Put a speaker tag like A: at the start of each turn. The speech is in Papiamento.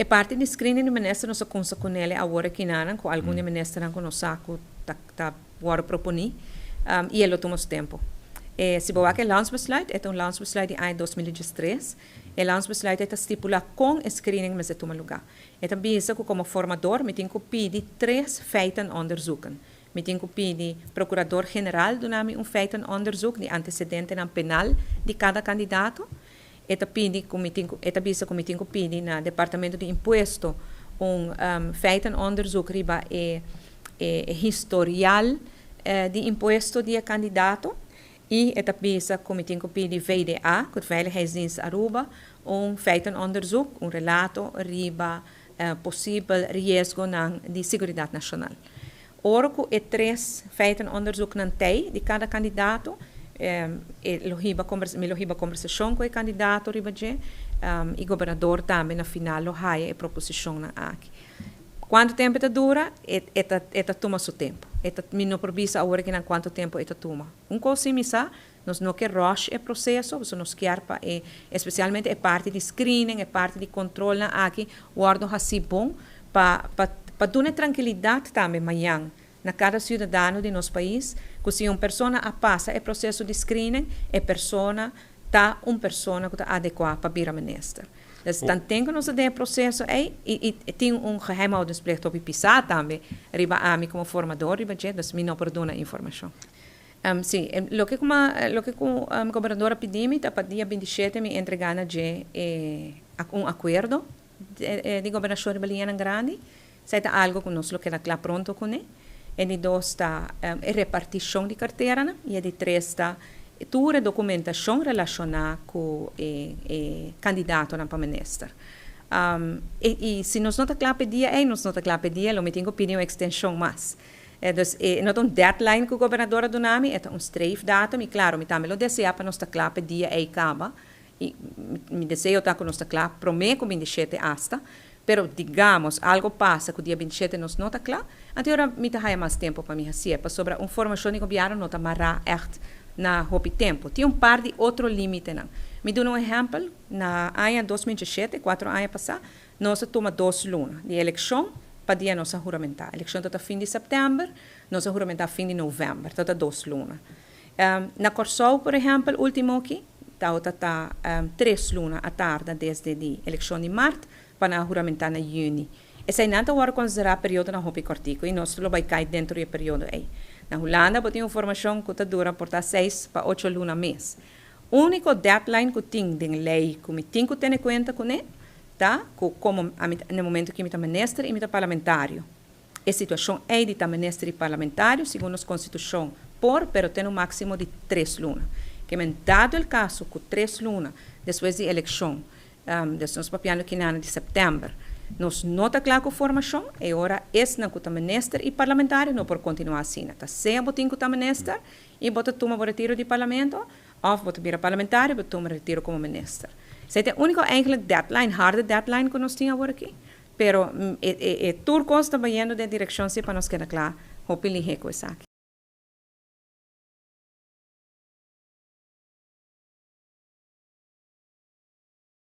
A: E parti di screening di minister nos a cuminsa cu ne awor aki nan, cu algun di ministernan cu nos sa cu ta wordo proponi y e lo tuma su tempo. Si bo wak e landsbesluit, e ta un landsbesluit di aña 2013. E landsbesluit ta stipula con e screening mester tuma luga. E ta bisa cu como formador mi tin cu pidi tres feitenonderzoeken. Mi tin cu pidi procurador general duna mi un feitenonderzoek di antecedentenan penal di cada candidato. E ta pidi cu mi tin cu, e ta bisa cu mi tin cu pidi na departamento di impuesto un feitenonderzoek riba e historial di impuesto di e candidato. Y e ta bisa cu mi tin cu pidi VDA, cu Veiligheidsdienst Aruba, un feitenonderzoek, un relato riba posibel riesgonan di seguridad nacional. Ora cu e tres feitenonderzoeknan tey di cada candidato, mi lo hiba conversacion cu e candidato riba dje, y gobernador tambe na final lo haya e proposicionnan aki. Cuanto tempo e ta dura? E ta tuma su tempo. Mi no por bisa awor aki nan cuanto tempo e ta tuma. Un cos si mi sa, nos no kier rush e proceso, so nos kier pa e, especialmente e parti di screening, e parti di control aki, wordo haci bon, pa duna trankilidad tambe mañan na cada ciudadano di nos pais, cu si un persona a pasa e proceso di screening, e persona ta un persona cu ta adecua pa bira minister. Dus dan tin cu nos den proceso ey y tin un geheimhoudingsplicht op pisa tambe riba ami como formador riba dje, dus mi no por duna informacion. Si, loke cu gobernador a pidi mi ta pa dia 27 mi entrega na dje un acuerdo di gobernacion riba liñanan grandi. Esey ta algo cu nos lo keda cla pronto cu ne. E di dos ta e reparticion di cartera, no? Y e di tres ta tur e documentacion relaciona cu e candidatonan pa minister. Y si nos no ta cla pa dia ey, nos no ta cla pa dia, lo mi tin cu pidi un extension mas. Dus no ta un deadline cu gobernador a duna mi, ta un streefdatum, y claro, mi tambe lo desea pa nos ta cla pa dia ey caba. Y mi deseo ta cu nos ta cla prome cu 27 hasta, pero digamos, algo pasa cu dia 27 nos no ta cla, anto ora mi ta haya mas tempo pa mi haci, pasobra un formacion di gobierno no ta mara echt na hopi tempo. Tin un par di otro limitenan. Mi duna un ehempel, na aña 2017, 4 aña pasa, nos a tuma 2 luna di eleccion pa dia nos a huramenta. Eleccion ta fin di september, nos a huramenta fin di november, ta 2 luna. Na Corsou, por ehempel, ultimo aki, ta 3 luna a tarda desde di eleccion di maart pa nan huramenta na juni. Esey nan ta wordo considera periodonan hopi cortico y nos lo bay cay den e periodo ey. Na Hulanda, bo tin un formacion cu ta dura por ta 6 pa 8 luna mes. Unico deadline cu tin den ley cu mi tin cu tene cuenta cu ne, ta, cu como na momento cu mi ta minister y mi ta parlamentario. E situacion ey di ta minister y parlamentario, segun nos constitucion, por, pero tin un maximo di 3 luna. Kiermen, dado e caso cu 3 luna despues di eleccion, dus nos papiando aki na di september, nos no ta cla cu formacion, y ora esnan cu ta minister y parlamentario no por continua asina. Ta sea bo tin cu ta minister y bo ta tuma bo retiro di parlamento, of bo ta bira parlamentario, bo tuma retiro como minister. Esey ta e unico eigenlijk deadline, harde deadline cu nos tin awor aki. Pero e tur cos ta bayendo den direccion si pa nos keda cla, hopi lihe cu esaki.